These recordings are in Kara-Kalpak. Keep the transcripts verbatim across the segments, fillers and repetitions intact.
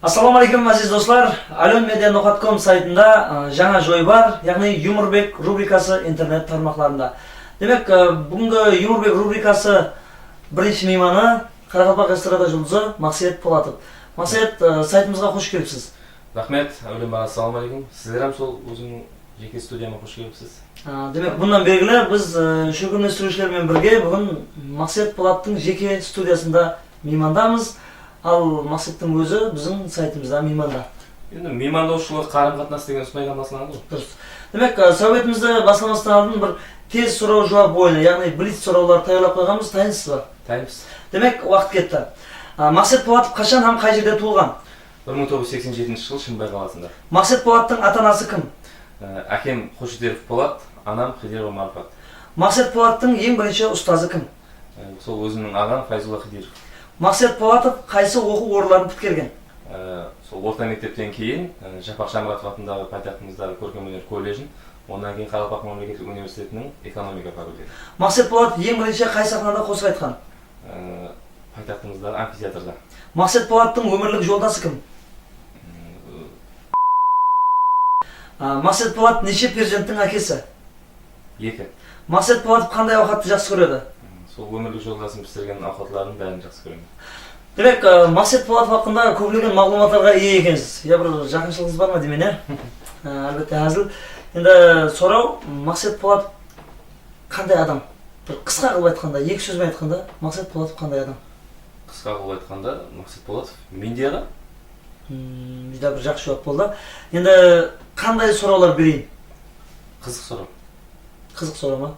Assalawma aleykum, áziz doslar. Alyon media noqat kom saytında, ı, jańa joybar, yaǵnıy Yumorbek rubrikası internet tarmaqlarında. Demek, ı, búgingi Yumorbek rubrikası birinshi miymanı qaraqalpaq estrada juldızı Maqset Polatov. Maqset, ı, saytımızǵa xosh kelipsiz. Raxmet, áwelem assalawma aleykum. Sizler hám sol ózimniń jeke studiyama xosh kelipsiz. A, demek, bunnan belgili, biz, e, shólkemlestiriwshiler menen birge búgin Maqset Polattıń jeke studiyasında miymandamız. Al, Maqsettiń ózi biziń saytımızda miymanda. Endi miymandawshılıq, qarım-qatnas degen usınday baslanadı ǵoy. Durıs. Demek, e, sáwbetimizdi baslamastan aldın bir tez soraw-juwap oyını, yaǵnıy blitz sorawlar tayarlap qoyǵanbız, tayınsız ba? Tayınbız. Demek, waqıt ketti. A, Maqset Polatov qashan hám qay jerde tuwılǵan? Bir mıń toǵız júz seksen jetinshi jıl Shımbay qalasında. Maqset Polattıń ata-anası kim? Á, ákem Xoshederov Polat, anam Xidirova Marifat. Maqset Polattıń eń birinshi ustazı kim? Á, sol ózimniń aǵam Fayzulla Xidirov. Maqset Polatov qaysı oqıw orınların pitkergen? Á, sol orta mektepten keyin, á, Japaq Shamuratov atındaǵı paytaxtımızdaǵı kórkem óner kolledjin, onnan keyin Qaraqalpaq mámleketlik universitetiniń ekonomika fakultetin. Maqset Polatov eń birinshi qay saxnada qosıq aytqan? Ee, paytaxtımızdaǵı amfiteatrda. Maqset Polattıń ómirlik joldası kim? Ee, A, Maqset Polat neshe perzenttiń ákesi? Eki. Maqset Polatov qanday awqattı jaqsı kóredi? Sol ómirlik joldasım pisirgen awqatlardıń bárin jaqsı kóremen. Demek, e, Maqset Polatov haqqında kóplegen maǵlıwmatlarǵa iye ekensiz. Ya bir jaqınshılıǵıńız bar ma deymen, ya? E, álbette, házil. Endi soraw, Maqset Polatov qanday adam? Bir qısqa qılıp aytqanda, eki sóz benen aytqanda, Maqset Polatov qanday adam? Qısqa qılıp aytqanda, Maqset Polatov mendey adam. Hmm, júdá bir jaqsı juwap boldı. Endi qanday sorawlar bereyin? Qızıq soraw. Qızıq soraw ma?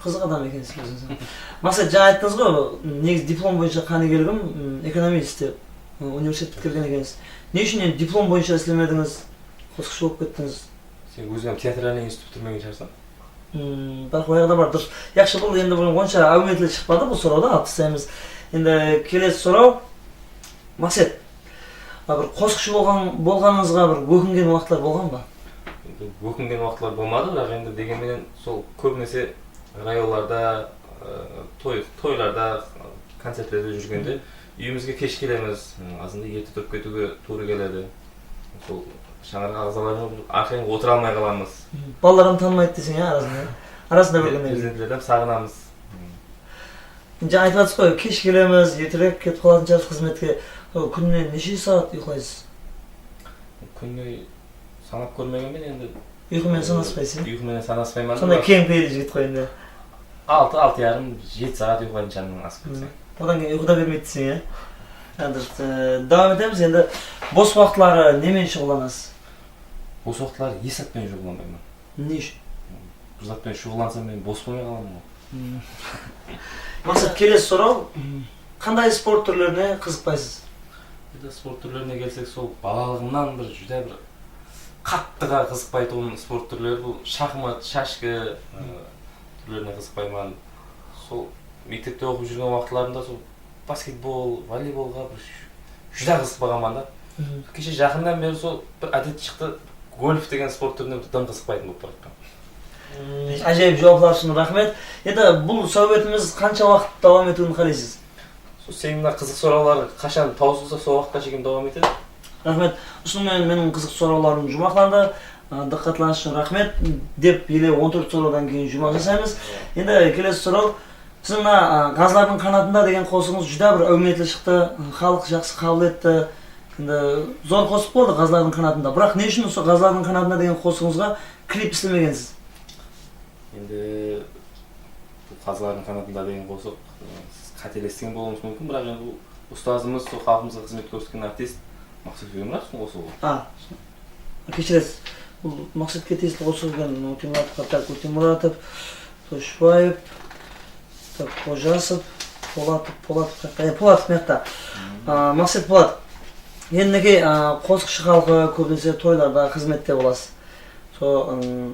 Qızıq adam ekensiz ózińiz. Maqset, jańa ayttıńız ǵoy, negizi diplom boyınsha qánigeligim, mm, ekonomist dep, mm, universitet pitkergen ekensiz. Ne ushın endi diplom boyınsha islemedińiz? Qosıqshı bolıp kettińiz. Sen óziń teatralnıy institut pitirmegen shıǵarsań? Hmm, biraq oyaǵı da bar, durıs. Yaqshı, bul endi bul onsha áwmetli shıqpadı bul sorawda, alıp taslaymız. Endi kelesi soraw, Maqset, a, bir qosıqshı bolǵan, bolǵanıńızǵa bir ókingen waqıtlar bolǵan ba? Endi ókingen waqıtlar bolmadı, biraq endi degen menen sol kóbinese rayonlarda, ı, toy, toylarda, ı, koncertlerde júrgende úyimizge kesh kelemiz, ı, azında erte turıp ketiwge tuwrı keledi. Sol shańaraq aǵzaları menen arqayın otıra almay qalamız. Balalar hám tanımaydı deyseń, ya, arasında? Arasında kórgenden keyin. Perzentlerdi hám saǵınamız. Jańa aytıp atırsız ǵoy, kesh kelemiz, erterek ketip qalatın shıǵarsız xızmetke. Sol kúnine neshe saat uyqılaysız? Kúnine sanap kórmegenmen endi. Uyqı menen sanaspaysań? Uyqı menen sanaspayman. Sonday keń peyilli jigit ǵoy endi. Altı, altı yarım, jeti saat uyqılayın janımnan asıp ketse. Odan keyin uyqı da bermeydi deyseń, ya? Házir, e, dawam etemiz endi. Bos waqıtları ne menen shuǵıllanasız? Bos waqıtları hesh zat penen shuǵıllanbayman. Ne ushın? Bir zat penen shuǵıllansam, men bos bolmay qalaman ǵoy. Maqset, kelesi soraw. Qanday sport túrlerine qızıqpaysız? Endi sport túrlerine kelsek, sol balalıǵımnan bir júdá bir qattıǵa qızıqpaytuǵın sport túrleri bul shaxmat, shashka, ı, túrlerine qızıqpayman. Sol mektepte oqıp júrgen waqıtlarımda sol basketbol, voleybolǵa bir júdá qızıqpaǵanman da. Keshe jaqınnan beri sol bir ádet shıqtı, golf degen sport túrine bir dım qızıqpaytın bolıp baratqan. Ájayıp juwaplar ushın raxmet. Endi bul sáwbetimiz qansha waqıt dawam etiwin qáleysiz? Sol sening mına qızıq sorawlar qashan tawısılsa, sol waqıtqa shekem dawam etedi. Raxmet. Usınıń menen meniń qızıq sorawlarım juwmaqlandı. A, dıqqatlarıńız ushın raxmet dep, ele on tórt sorawdan keyin juwmaq jasaymız. Endi kelesi soraw. Siziń mına, a, Ǵazlardıń qanatında degen qosıǵıńız júdá bir áwmetli shıqtı. Xalıq jaqsı qabıl etti. Endi zor qosıq boldı Ǵazlardıń qanatında. Biraq ne ushın usı Ǵazlardıń qanatında degen qosıǵıńızǵa klip islemegensiz? Endi bul Ǵazlardıń qanatında degen qosıq, ı, siz qátelesken bolıwıńız múmkin, biraq endi bul ustazımız, sol xalqımızǵa xızmet kórsetken artist Maqset Ótemuratovtıń qosıǵı ǵoy. A, keshiresiz. Bul Maqsetke tiyisli qosıq eken, Ótemuratovqa, tak, Ótemuratov, Toshbaev, tak, Xojasov, Polatov, Polatov qayaqta? E, Polatov mıyaqta. A, Maqset Polatov. Endi minekey, a, qosıqshı xalqı kóbinese toylarda xızmette bolasız. Sol, ım,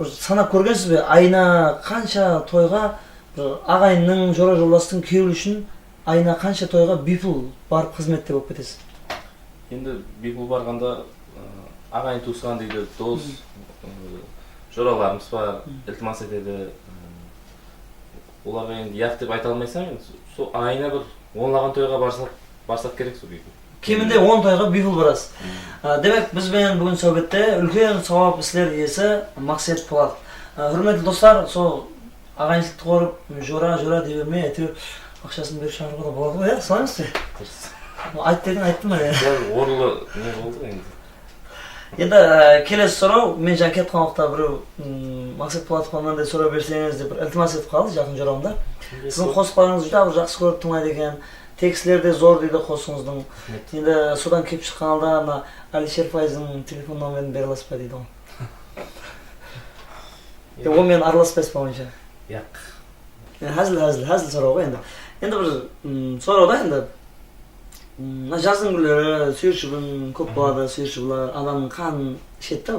Bir sanap kórgensiz be, ayına qansha toyǵa bir aǵayinniń, jora-joldastıń kewli ushın ayına qansha toyǵa biypul barıp xızmette bolıp ketesiz? Endi biypul barǵanda, ı, aǵayin-tuwısqan deydi, dos, ı, joralarımız bar, iltimas etedi. I, olarǵa endi yaq dep ayta almaysań, endi so-, sol ayına bir onlaǵan toyǵa barsaq, barsaq kerek sol biypul. Keminde on toyǵa biypul barasız. A, demek, biz benen búgin sáwbette úlken sawap isler iyesi Maqset Polatov. A, húrmetli doslar, sol aǵayinshiliqti qorıp, jora, jora dey bermey, áytewir, aqshasın berip shaqırıwǵa da boladı ǵoy, ya, solay emes pe? Durıs. Ayt dediń, ayttım ba, ya? Dál orınlı ne boldı endi? Endi, e, kelesi soraw, men jańa ketken waqıtta birew, mm, Maqset Polatovqa mınanday soraw berseńiz dep bir iltimas etip qaldı, jaqın jorawımda. Siziń qosıqlarıńızdı júdá bir jaqsı kórip tıńlaydı eken, tekstleri de zor deydi qosıǵıńızdıń. Raxmet. Endi sodan kelip shıqqan halda mına Alisher Fayzdıń telefon nomerin bere alasız ba deydi ǵoy. Ya, ol menen aralaspaysız ba onsha? Yaq. E, házil, házil, házil soraw ǵoy endi. Endi bir, mm, soraw da endi. Mm, mına jazdıń kúnleri súyir shıbın kóp boladı, súyir shıbınlar adamnıń qanın ishedi da.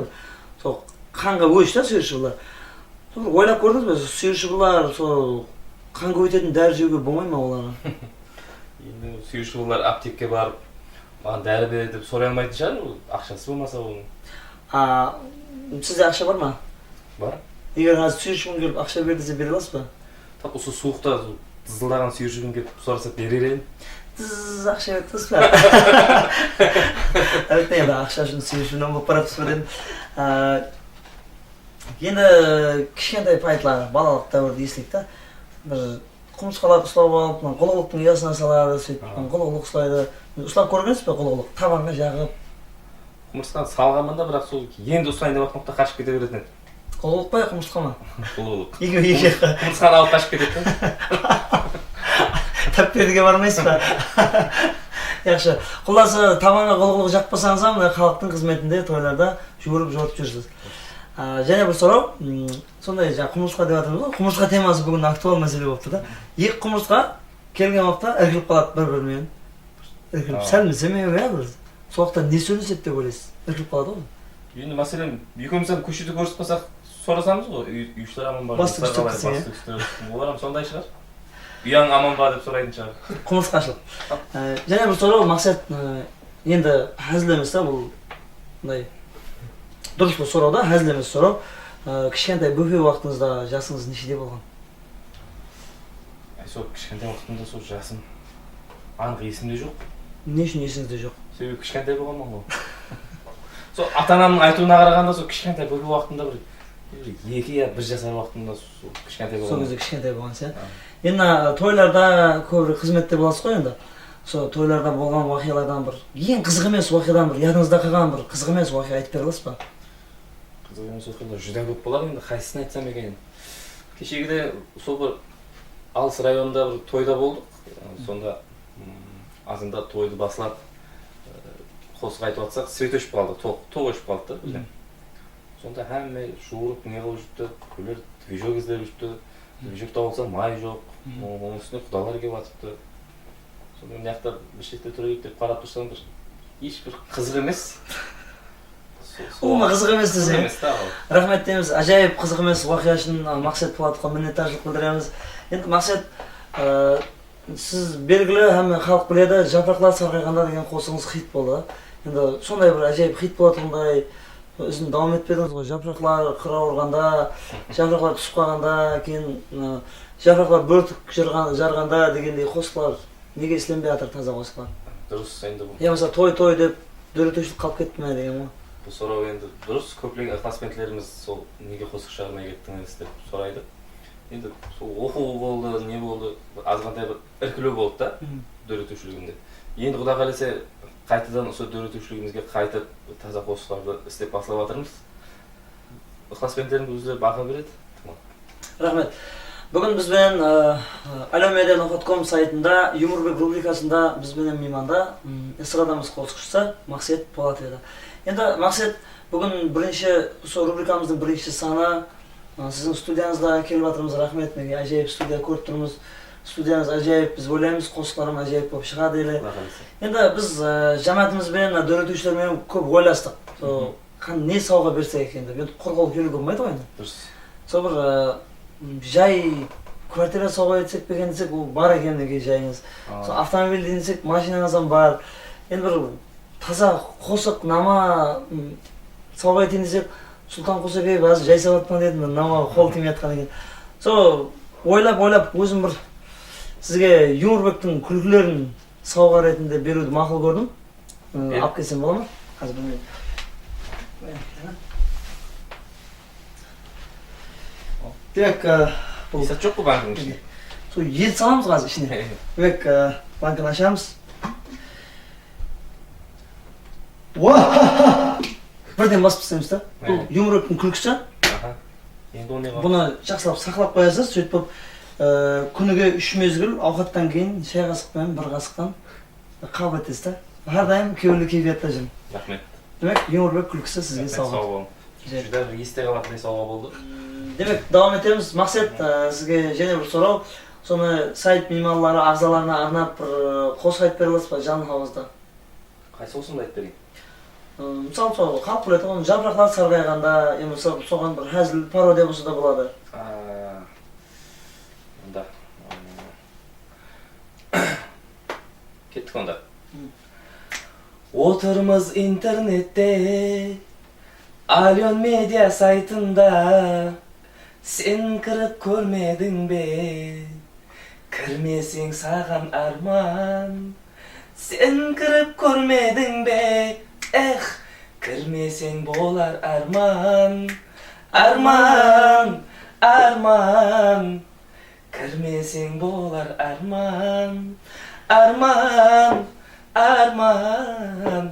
Sol qanǵa ósh ta súyir shıbınlar. Sol bir oylap kórdińiz be, súyir shıbınlar sol qan kóbeytetin dári jewge bolmay ma olarǵa? Endi súyir shıbınlar aptekke barıp, maǵan dári ber dep soray almaytın shıǵar, aqshası bolmasa onıń. A, sizde aqsha bar ma? Bar. Eger házir súyir shıbın kelip aqsha ber dese, bere alasız ba? Tap usı suwıqta dızıldaǵan súyir shıbın kelip sorasa, berer edim. Dız, aqsha berip turasız ba? Álbette, endi aqsha ushın súyir shıbın bolıp baratırmız ba dedim. A, endi kishkentay payıtları, balalıq dáwirdi esleyik ta. Bir qumırısqalardı uslap alıp, mına, qullıqlıqtıń uyasına saladı, sóytip, mına, qullıqlıq uslaydı. Uslap kórgensiz be qullıqlıq? Tabanǵa jaǵıp. Qumırısqanı salǵanman da, biraq sol endi uslayın dep atqan waqıtta qashıp kete beretin edi. Qullıqlıq pa ya qumırısqa ma? Qullıqlıq. Ekewi eki jaqqa. Qumırısqanı alıp qashıp ketedi da. Tap berige barmaysız ba? Yaqshı. Qullası, tabanǵa qullıqlıq jaqpasańız ham, mına, xalıqtıń xızmetinde, toylarda juwırıp, jortıp júrsiz. A, jáne bir soraw, mm, sonday, jańa qumırısqa dep atırmız ǵoy, qumırısqa teması búgin aktual másele bolıp tur da. Eki qumırısqa kelgen waqıtta irkilip qaladı bir-biri menen. Irkilip, sál mese menen, ya, bir sol waqıtta ne sóylesedi dep oylaysız? Irkilip qaladı ǵoy. Endi, máselen, ekewimiz hám kóshede kórisip qalsaq, sorasamız ǵoy, úy, úy ishler aman ba, bastı ústi qalay, bastı ústi. Olar hám sonday shıǵar. Uyań aman ba dep soraytın shıǵar. Qumırısqashılıq. E, jáne bir soraw, Maqset, e, endi házil emes ta, bul mınday durıslı soraw da, házil emes soraw. E, kishkentay bópe waqtıńızda jasıńız neshede bolǵan? Ay, sol kishkentay waqtımda sol jasım anıq esimde joq. Ne ushın esińizde joq? Sebebi kishkentay bolǵanman ǵoy. Sol ata-anamnıń aytıwına qaraǵanda, sol kishkentay bópe waqtımda bir, bir eki ya bir jasar waqtımda sol kishkentay bolǵanman. Sol gezde kishkentay bolǵansız, ya? Endi mına toylarda kóbirek xızmette bolasız ǵoy endi. Sol toylarda bolǵan waqıyalardan bir, eń qızıq emes waqıyadan bir, yadıńızda qalǵan bir qızıq emes waqıya aytıp bere alasız ba? Qızıq emes waqıyalar júdá kóp boladı, endi qaysısın aytsam eken? Keshegide sol bir alıs rayonda bir toyda boldıq. Sonda, mm, azanda toydı baslap, e, qosıq aytıp atsaq, svet óship qaldı, tok, tok óship qaldı da birden. Sonda hámme juwırıp ne qılıp júripti, bireler dvijok izlep júripti. Dvijokta bolsa may joq, onıń ústine qudalar kelip atıptı. Sonda mına jaqta bir shette turayıq dep qarap tursam, bir hesh bir qızıq emes. Ulıwma qızıq emes deseń. Qızıq emes ta ol. Raxmet deymiz, ájayıp qızıq emes waqıya ushın, a, Maqset Polatovqa minnetdarshılıq bildiremiz. Endi Maqset, a, siz belgili, hámme xalıq biledi, Japıraqlar sarǵayǵanda degen qosıǵıńız xit boldı. Endi sonday bir ájayıp xit bolatuǵınday, Úzin dawam etpedińiz ǵoy, japıraqlar qıraw urǵanda, japıraqlar túsip qalǵanda, keyin, ı, japıraqlar bórtik jarǵan-, jarǵanda degendey qosıqlar nege islenbey atır, taza qosıqlar? Durıs, endi bul. Yamasa toy, toy dep dóretiwshilik qalıp ketti me degen ǵoy. Bul soraw endi durıs, kóplegen ıqlasbentlerimiz sol nege qosıq shıǵarmay kettińiz dep soraydı. Endi sol oqıw boldı, ne boldı, azǵantay bir irkiliw boldı da, dóretiwshiligimde. Endi Quda qálese, qaytadan usı dóretiwshiligimizge qaytıp, taza qosıqlardı islep baslap atırmız. Iqlasbentlerimiz ózleri baha beredi. Raxmet. Búgin biz benen, ı, alomedia noqat kom saytında Yumorbek rubrikasında biz benen miymanda, ım, estradamız qosıqshısı Maqset Polatov edi. Endi, Maqset, búgin birinshi, usı rubrikamızdıń birinshi sanı, I, siziń studiyańızda kelip atırmız, raxmet, mine, ájayıp studiya kórip turmız. Studiyańız ájayıp, biz oylaymız, qosıqlar hám ájayıp bolıp shıǵadı ele. Quda qálese. Endi biz, ı, jámáátimiz benen, mına, dóretiwshiler menen kóp oylastıq. Sol, qan-, ne sawǵa bersek eken dep. Endi qur qol keliwge bolmaydı ǵoy endi. Durıs. Sol bir, ı, jay kvartira sawǵa etsek pe eken desek, ol bar eken minekey jayıńız. Sol avtomobil deyin desek, mashinańız hám bar. Endi bir taza qosıq, nama, m, sawǵa eteyin desek, Sultan Qusakeev házir jay salatpan dedim, nama qol tiymey atqan eken. Sol oylap-oylap ózim bir sizge Yumorbektiń kúlkilerin sawǵa retinde beriwdi maqul kórdim. Alıp kelsem bola ma? Házir bilmeymen. Demek, e, bul esat joq ǵoy bankiniń ishinde. Sol edi salamız házir ishine. Demek, e, bankini ashamız. Birden basıp taslaymiz da. Bul Yumruktıń kúlkisi. Aha. Endi onı bunı jaqsılap saqlap qoyasız, sóytip, e, kúnige úsh mezgil awqattan keyin shay qasıq penen bir qasıqtan qabıl etesiz da. Hár dayım kewilli keypiyatta júriń. Raxmet. Demek, Yumurbek kúlkisi sizge sawǵat. Sawǵat, saw bolıń. Júdá bir este qalatınday sawǵa boldı. Demek, dawam etemiz. Maqset, e, sizge jáne bir soraw. Sonı sayt miymanları, aǵzalarına arnap bir, e, qosıq aytıp bere alasız ba, janlı hawazda? Qaysı qosıǵımdı aytıp bereyin? Mısalı, sol xalıq biledi ǵoy, onı, Japıraqlar sarǵayǵanda, ya bolmasa soǵan bir házil, parodiya bolsa da boladı. A, onda, ım, kettik onda. Otırmız internette, Alyon media saytında. Sen kirip kórmediń be? Kirmeseń, saǵan árman. Sen kirip kórmediń be? Ex, kirmeseń bolar árman. Árman, árman. Kirmeseń bolar árman. Árman, árman.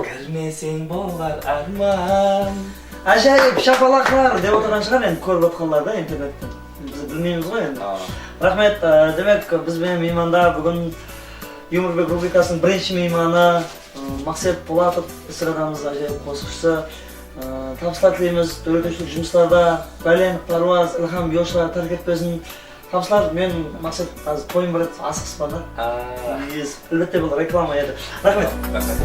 Kirmeseń bolar árman. Ájayıp shapalaqlar dep otırǵan shıǵar endi, kórip otqanlar da internetten. Biz bilmeymiz ǵoy endi. Raxmet, e, demek, biz benen miymanda búgin Yumurbek rubrikasınıń birinshi miymanı, e, Maqset Polatov, esirge adamımız, ájayıp qosıqshısı. E, tabıslar tileymiz, dóretiwshilik jumıslarda bálent párwaz, ilham yoshları tárk etpesin. Tabıslar, men, Maqset, házir toyım bar edi, asıǵıspan da. Yes, álbette, bul reklama edi. Raxmet. Raxmet.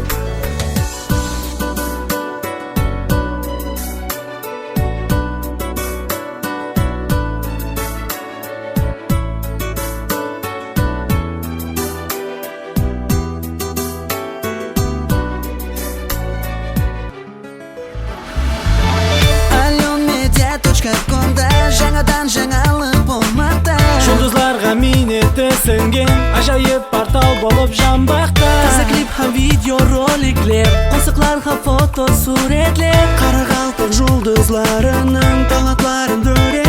Alyon media точка komda jańadan jańalıq bolmaqta. Juldızlarǵa miyneti sińgen ájayıp portal bolıp janbaqta. Taza klip hám video rolikler, qosıqlar hám foto súwretler. Qaraqalpaq juldızlarınıń talantların dóretiw.